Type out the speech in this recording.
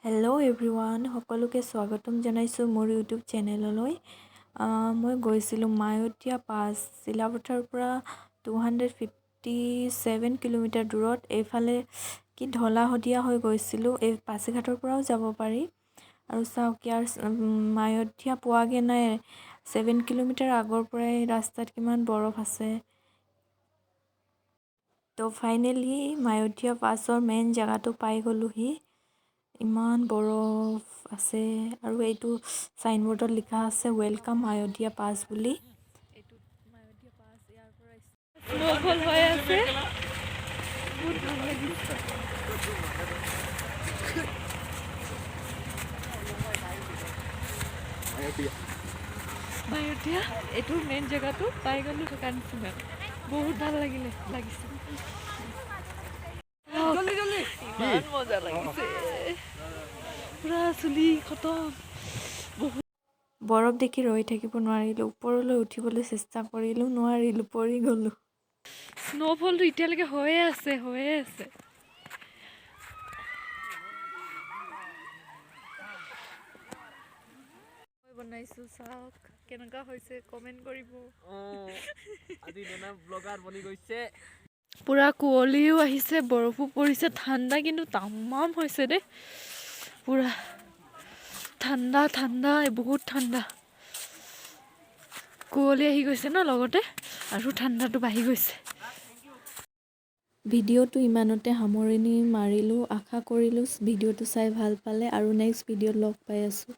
Hello' everyone, সকলোকে স্বাগতম জনাইছোঁ মোৰ ইউটিউব চেনেললৈ। মই গৈছিলোঁ মায়'দিয়া পাছ, চিলাপথাৰৰ পৰা 257 কিলোমিটাৰ দূৰত। এইফালে কি ঢলা শদিয়া হৈ গৈছিলোঁ। এই পাছিঘাটৰ পৰাও যাব পাৰি। আৰু চাওক, ইয়াৰ মায়'দিয়া পোৱাগৈ নাই, 7 কিলোমিটাৰ আগৰ পৰাই ৰাস্তাত কিমান বৰফ আছে। তো ফাইনেলি মায়'দিয়া পাছৰ মেইন জেগাটো পাই গ'লোহি। ইমান বৰফ আছে আৰু এইটো চাইনবৰ্ডত লিখা আছে "welcome মায়'দিয়া পাছ" বুলি। এইটো মায়'দিয়া পাছ, ইয়াৰ পৰা স্ন'ফল হৈ আছে। বহুত ভাল লাগিছে। মায়'দিয়া, এইটো মেইন জেগাটো পাই গ'লোঁ থকা নিচিনা। বহুত ভাল লাগিছে। ইমান মজা লাগিছে, পুৰা চুলি খতম, বহুত। বৰফ দেখি ৰৈ থাকিব নোৱাৰিলোঁ। ওপৰলৈ উঠিবলৈ চেষ্টা কৰিলোঁ, নোৱাৰিলোঁ, পৰি গ'লোঁ। স্ন'ফলটো এতিয়ালৈকে হৈয়ে আছে, হৈয়ে আছে। মই বনাইছোঁ, চাওক কেনেকুৱা হৈছে, কমেণ্ট কৰিব। আজি নেনা ব্লগাৰ বনি গৈছে। পূৰা কুঁৱলীও আহিছে, বৰফো পৰিছে, ঠাণ্ডা কিন্তু তামাম হৈছে দেই। পূৰা ঠাণ্ডা ঠাণ্ডা, বহুত ঠাণ্ডা। কুঁৱলী আহি গৈছে ন লগতে, আৰু ঠাণ্ডাটো বাঢ়ি গৈছে। ভিডিঅ'টো ইমানতে সামৰণি মাৰিলোঁ। আশা কৰিলোঁ ভিডিঅ'টো চাই ভাল পালে আৰু নেক্সট ভিডিঅ'ত লগ পাই আছোঁ।